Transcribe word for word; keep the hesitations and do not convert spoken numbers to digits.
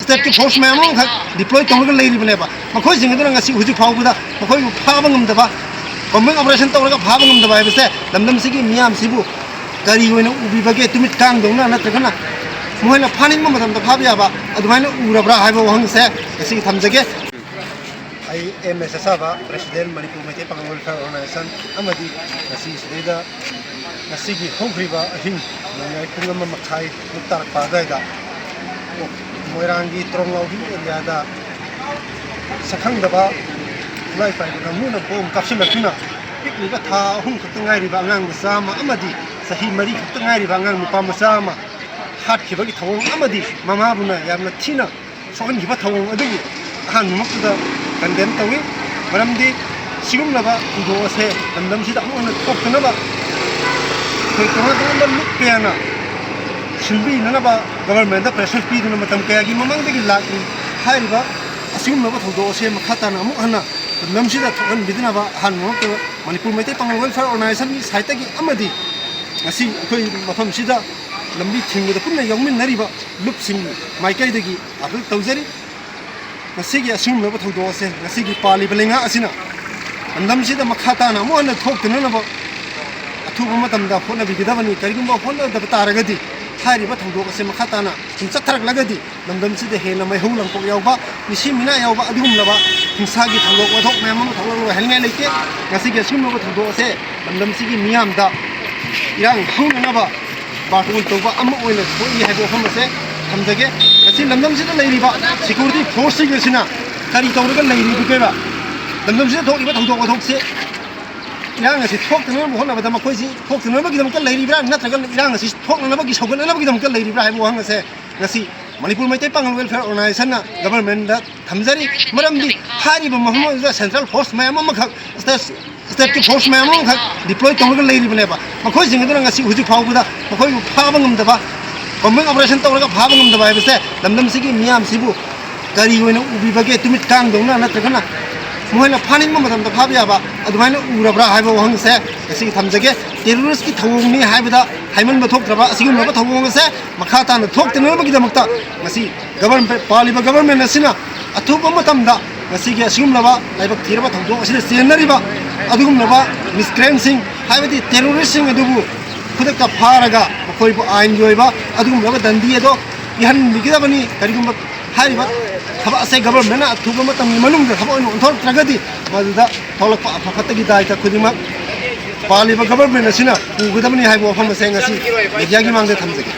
ꯁ꯭ꯇꯦꯠꯀꯤ ꯐꯣꯔꯁ ꯃꯌꯥꯝ ꯑꯃꯈꯛ ꯗꯤꯄ꯭ꯂꯣꯏ ꯇꯧꯔꯒ ꯂꯩꯔꯤꯕꯅꯦꯕ꯫ ꯃꯈꯣꯏꯁꯤꯡ ꯑꯗꯨꯅ ꯉꯁꯤ ꯍꯧꯖꯤꯛ ꯐꯥꯎꯕꯗ ꯃꯈꯣꯏꯕꯨ ꯐꯥꯕ ꯉꯝꯗꯕ, ꯀꯣꯝꯕꯤꯡ ꯑꯣꯄꯔꯦꯁꯟ ꯇꯧꯔꯒ ꯐꯥꯕ ꯉꯝꯗꯕ ꯍꯥꯏꯕꯁꯦ ꯂꯝꯗꯝꯁꯤꯒꯤ ꯃꯤꯌꯥꯝꯁꯤꯕꯨ ꯀꯔꯤ ꯑꯣꯏꯅ ꯎꯕꯤꯕꯒꯦ? ꯇꯨꯃꯤꯠ ꯀꯥꯡꯗꯧꯅ ꯅꯠꯇ꯭ꯔꯒꯅ ꯃꯈꯣꯏꯅ ꯐꯥꯅꯤꯡꯕ ꯃꯇꯝꯗ ꯐꯥꯕ ꯌꯥꯕ ꯑꯗꯨꯃꯥꯏꯅ ꯎꯔꯕ꯭ꯔꯥ ꯍꯥꯏꯕ ꯋꯥꯍꯪꯁꯦ ꯉꯁꯤ ꯊꯝꯖꯒꯦ꯫ ꯑꯩ ꯑꯦꯝ ꯑꯦꯁ ꯑꯁꯥꯕ, ꯄ꯭ꯔꯦꯁꯤꯗꯦꯟ, ꯃꯅꯤꯄꯨꯔ ꯃꯩꯇꯩ ꯄꯥꯉꯜ ꯋꯦꯜꯐꯤꯌꯔ ꯑꯣꯔꯒꯅꯥꯏꯖꯦꯁꯟ, ꯑꯃꯗꯤ ꯉꯁꯤ ꯁꯤꯗꯩꯗ ꯉꯁꯤꯒꯤ ꯍꯧꯈ꯭ꯔꯤꯕ ꯑꯍꯤꯡ ꯅꯣꯡꯌꯥꯏ ꯄꯨꯡ ꯑꯃ ꯃꯈꯥꯏ ꯃꯨꯛ ꯇꯥꯔꯛꯄ ꯑꯗꯨꯋꯥꯏꯗ ꯃꯣꯏꯔꯥꯡꯒꯤ ꯇ꯭ꯔꯣꯡꯂꯥꯎꯕꯤ ꯑꯦꯔꯤꯌꯥꯗ ꯁꯛꯈꯪꯗꯕ ꯈꯨꯠꯂꯥꯏ ꯄꯥꯏꯕ ꯀꯥꯡꯕꯨꯅ ꯕꯣꯝ ꯀꯥꯞꯁꯤꯜꯂꯛꯇꯨꯅ ꯄꯤꯛꯂꯤꯕ ꯊꯥ ꯑꯍꯨꯝ ꯈꯛꯇ ꯉꯥꯏꯔꯤꯕ ꯑꯉꯥꯡ ꯃꯆꯥ ꯑꯃ ꯑꯃꯗꯤ ꯆꯍꯤ ꯃꯔꯤ ꯈꯛꯇ ꯉꯥꯏꯔꯤꯕ ꯑꯉꯥꯡ ꯅꯨꯄꯥ ꯃꯆꯥ ꯑꯃ ꯍꯥꯠꯈꯤꯕꯒꯤ ꯊꯧꯑꯣꯡ ꯑꯃꯗꯤ ꯃꯃꯥꯕꯨꯅ ꯌꯥꯝꯅ ꯊꯤꯅ ꯁꯣꯛꯍꯟꯈꯤꯕ ꯊꯧꯑꯣꯡ ꯑꯗꯨꯕꯨ ꯑꯍꯥꯟꯕꯃꯛꯇꯗ ꯀꯟꯗꯦꯝ ꯇꯧꯏ꯫ ꯃꯔꯝꯗꯤ ꯁꯤꯒꯨꯝꯂꯕ ꯊꯧꯗꯣꯛ ꯑꯁꯦ ꯂꯝꯗꯝꯁꯤꯗ ꯑꯃꯨꯛ ꯍꯟꯅ ꯊꯣꯛꯇꯅꯕ ꯑꯩꯈꯣꯏ ꯇꯣꯉꯥꯟ ꯇꯣꯉꯥꯟꯕ ꯂꯨꯞ ꯀꯌꯥꯅ ꯁꯤꯟꯕꯤꯅꯅꯕ ꯒꯚꯔꯟꯃꯦꯟꯗ ꯄ꯭ꯔꯦꯁꯔ ꯄꯤꯗꯨꯅ ꯃꯇꯝ ꯀꯌꯥꯒꯤ ꯃꯃꯥꯡꯗꯒꯤ ꯂꯥꯛꯂꯤ꯫ ꯍꯥꯏꯔꯤꯕ ꯑꯁꯤꯒꯨꯝꯂꯕ ꯊꯧꯗꯣꯛ ꯑꯁꯦ ꯃꯈꯥ ꯇꯥꯅ ꯑꯃꯨꯛ ꯍꯟꯅ ꯂꯝꯗꯝꯁꯤꯗ ꯊꯣꯛꯍꯟꯕꯤꯗꯅꯕ ꯑꯍꯥꯟꯕꯃꯛꯇꯗ ꯃꯅꯤꯄꯨꯔ ꯃꯩꯇꯩ ꯄꯥꯉꯜ ꯋꯦꯜꯐꯤꯌꯔ ꯑꯣꯔꯒꯅꯥꯏꯖꯦꯁꯟꯒꯤ ꯁꯥꯏꯠꯇꯒꯤ ꯑꯃꯗꯤ ꯉꯁꯤ ꯑꯩꯈꯣꯏ ꯃꯐꯝꯁꯤꯗ ꯂꯝꯕꯤ ꯊꯤꯡꯕꯗ ꯄꯨꯟꯅ ꯌꯥꯎꯃꯤꯟꯅꯔꯤꯕ ꯂꯨꯞꯁꯤꯡ ꯃꯥꯏꯀꯩꯗꯒꯤ ꯑꯥꯄꯤꯜ ꯇꯧꯖꯔꯤ꯫ ꯉꯁꯤꯒꯤ ꯑꯁꯤꯒꯨꯝꯂꯕ ꯊꯧꯗꯣꯛ ꯑꯁꯦ ꯉꯁꯤꯒꯤ ꯄꯥꯜꯂꯤꯕ ꯂꯩꯉꯥꯛ ꯑꯁꯤꯅ ꯂꯝꯗꯝꯁꯤꯗ ꯃꯈꯥ ꯇꯥꯅ ꯑꯃꯨꯛ ꯍꯟꯅ ꯊꯣꯛꯇꯅꯅꯕ ꯑꯊꯨꯕ ꯃꯇꯝꯗ ꯍꯣꯠꯅꯕꯤꯒꯗꯕꯅꯤ꯫ ꯀꯔꯤꯒꯨꯝꯕ ꯍꯣꯠꯅꯗꯕ ꯇꯥꯔꯒꯗꯤ ꯍꯥꯏꯔꯤꯕ ꯊꯧꯗꯣꯛ ꯑꯁꯦ ꯃꯈꯥ ꯇꯥꯅ ꯁꯨꯝ ꯆꯠꯊꯔꯛꯂꯒꯗꯤ ꯂꯝꯗꯝꯁꯤꯗ ꯍꯦꯟꯅ ꯃꯩꯍꯧ ꯂꯥꯡꯄꯣꯛ ꯌꯥꯎꯕ, ꯃꯤꯁꯤ ꯃꯤꯅꯥ ꯌꯥꯎꯕ ꯑꯗꯨꯒꯨꯝꯂꯕ ꯍꯤꯡꯁꯥꯒꯤ ꯊꯧꯗꯣꯛ ꯋꯥꯊꯣꯛ ꯃꯌꯥꯝ ꯑꯃ ꯊꯣꯛꯂꯛꯂꯣꯏ ꯍꯥꯏꯅꯤꯡꯉꯥꯏ ꯂꯩꯇꯦ꯫ ꯉꯁꯤꯒꯤ ꯑꯁꯤꯒꯨꯝꯂꯕ ꯊꯧꯗꯣꯛ ꯑꯁꯦ ꯂꯝꯗꯝꯁꯤꯒꯤ ꯃꯤꯌꯥꯝꯗ ꯏꯔꯥꯡ ꯍꯧꯅꯅꯕ ꯕꯥꯔꯇꯣꯟ ꯇꯧꯕ ꯑꯃ ꯑꯣꯏꯅ ꯊꯣꯛꯏ ꯍꯥꯏꯕ ꯋꯥꯐꯝ ꯑꯁꯦ ꯊꯝꯖꯒꯦ꯫ ꯉꯁꯤ ꯂꯝꯗꯝꯁꯤꯗ ꯂꯩꯔꯤꯕ ꯁꯦꯀ꯭ꯌꯨꯔꯤꯇꯤ ꯐꯣꯔꯁꯁꯤꯡ ꯑꯁꯤꯅ ꯀꯔꯤ ꯇꯧꯔꯒ ꯂꯩꯔꯤꯕꯒꯦꯕ? ꯂꯝꯗꯝꯁꯤꯗ ꯊꯣꯛꯂꯤꯕ ꯊꯧꯗꯣꯛ ꯋꯥꯊꯣꯛꯁꯦ ꯏꯔꯥꯡ ꯑꯁꯤ ꯊꯣꯛꯇꯅꯕ ꯍꯣꯠꯅꯕꯗ ꯃꯈꯣꯏꯁꯤ ꯊꯣꯛꯇꯅꯕꯒꯤꯗꯃꯛꯇ ꯂꯩꯔꯤꯕ꯭ꯔꯥ, ꯅꯠꯇ꯭ꯔꯒ ꯏꯔꯥꯡ ꯑꯁꯤ ꯊꯣꯛꯅꯅꯕꯒꯤ ꯁꯧꯒꯠꯅꯅꯕꯒꯤꯗꯃꯛꯇ ꯂꯩꯔꯤꯕ꯭ꯔꯥ ꯍꯥꯏꯕ ꯋꯥꯍꯪ ꯑꯁꯦ ꯉꯁꯤ ꯃꯅꯤꯄꯨꯔ ꯃꯩꯇꯩ ꯄꯥꯉꯜ ꯋꯦꯜꯐꯤꯌꯔ ꯑꯣꯔꯒꯅꯥꯏꯖꯦꯁꯟꯅ ꯒꯚꯔꯟꯃꯦꯟꯗ ꯊꯝꯖꯔꯤ꯫ ꯃꯔꯝꯗꯤ ꯍꯥꯏꯔꯤꯕ ꯃꯐꯝ ꯑꯗꯨꯗ ꯁꯦꯟꯇ꯭ꯔꯦꯜ ꯐꯣꯔꯁ ꯃꯌꯥꯝ ꯑꯃꯈꯛ, ꯁ꯭ꯇꯦꯠ, ꯁ꯭ꯇꯦꯠꯀꯤ ꯐꯣꯔꯁ ꯃꯌꯥꯝ ꯑꯃꯈꯛ ꯗꯤꯄ꯭ꯂꯣꯏ ꯇꯧꯔꯒ ꯂꯩꯔꯤꯕꯅꯦꯕ꯫ ꯃꯈꯣꯏꯁꯤꯡ ꯑꯗꯨꯅ ꯉꯁꯤ ꯍꯧꯖꯤꯛ ꯐꯥꯎꯕꯗ ꯃꯈꯣꯏꯕꯨ ꯐꯥꯕ ꯉꯝꯗꯕ, ꯀꯣꯝꯕꯤꯡ ꯑꯣꯄꯔꯦꯁꯟ ꯇꯧꯔꯒ ꯐꯥꯕ ꯉꯝꯗꯕ ꯍꯥꯏꯕꯁꯦ ꯂꯝꯗꯝꯁꯤꯒꯤ ꯃꯤꯌꯥꯝꯁꯤꯕꯨ ꯀꯔꯤ ꯑꯣꯏꯅ ꯎꯕꯤꯕꯒꯦ? ꯇꯨꯃꯤꯠ ꯀꯥꯡꯗꯧꯅ ꯅꯠꯇ꯭ꯔꯒꯅ ꯃꯈꯣꯏꯅ ꯐꯥꯅꯤꯡꯕ ꯃꯇꯝꯗ ꯐꯥꯕ ꯌꯥꯕ ꯑꯗꯨꯃꯥꯏꯅ ꯎꯔꯕ꯭ꯔꯥ ꯍꯥꯏꯕ ꯋꯥꯍꯪꯁꯦ ꯉꯁꯤꯒꯤ ꯊꯝꯖꯒꯦ꯫ ꯇꯦꯔꯣꯔꯤꯁꯀꯤ ꯊꯧꯑꯣꯡꯅꯤ ꯍꯥꯏꯕꯗ ꯍꯥꯏꯃꯟꯕ ꯊꯣꯛꯇ꯭ꯔꯕ ꯑꯁꯤꯒꯨꯝꯂꯕ ꯊꯧꯑꯣꯡ ꯑꯁꯦ ꯃꯈꯥ ꯇꯥꯅ ꯊꯣꯛꯇꯅꯕꯒꯤꯗꯃꯛꯇ ꯉꯁꯤ ꯒꯕꯔꯟꯃꯦꯟ, ꯄꯥꯜꯂꯤꯕ ꯒꯕꯔꯟꯃꯦꯟ ꯑꯁꯤꯅ ꯑꯊꯨꯕ ꯃꯇꯝꯗ ꯉꯁꯤꯒꯤ ꯑꯁꯤꯒꯨꯝꯂꯕ ꯂꯥꯏꯕꯛ ꯊꯤꯔꯕ ꯊꯧꯗꯣꯛ ꯑꯁꯤꯗ ꯆꯦꯟꯅꯔꯤꯕ ꯑꯗꯨꯒꯨꯝꯂꯕ ꯃꯤꯁꯀ꯭ꯔꯦꯟꯁꯤꯡ, ꯍꯥꯏꯕꯗꯤ ꯇꯦꯔꯣꯔꯤꯁꯁꯤꯡ ꯑꯗꯨꯕꯨ ꯈꯨꯗꯛꯇ ꯐꯥꯔꯒ ꯃꯈꯣꯏꯕꯨ ꯑꯥꯏꯟꯒꯤ ꯑꯣꯏꯕ ꯑꯗꯨꯒꯨꯝꯂꯕ ꯗꯟꯗꯤ ꯑꯗꯣ ꯄꯤꯍꯟꯕꯤꯒꯗꯕꯅꯤ꯫ ꯀꯔꯤꯒꯨꯝꯕ ꯍꯥꯏꯔꯤꯕ ꯊꯕꯛ ꯑꯁꯦ ꯒꯕꯔꯟꯃꯦꯟꯅ ꯑꯊꯨꯕ ꯃꯇꯝꯒꯤ ꯃꯅꯨꯡꯗ ꯊꯕꯛ ꯑꯣꯏꯅ ꯑꯣꯟꯊꯣꯔꯛꯇ꯭ꯔꯒꯗꯤ ꯃꯗꯨꯗ ꯊꯣꯛꯂꯛꯄ ꯑꯐ ꯐꯠꯇꯒꯤ ꯗꯥꯏꯇ ꯈꯨꯗꯤꯡꯃꯛ ꯄꯥꯜꯂꯤꯕ ꯒꯕꯔꯟꯃꯦꯟ ꯑꯁꯤꯅ ꯄꯨꯒꯗꯕꯅꯤ ꯍꯥꯏꯕ ꯋꯥꯐꯝ ꯑꯁꯦ ꯉꯁꯤ ꯃꯤꯗꯤꯌꯥꯒꯤ ꯃꯥꯡꯗ ꯊꯝꯖꯒꯦ꯫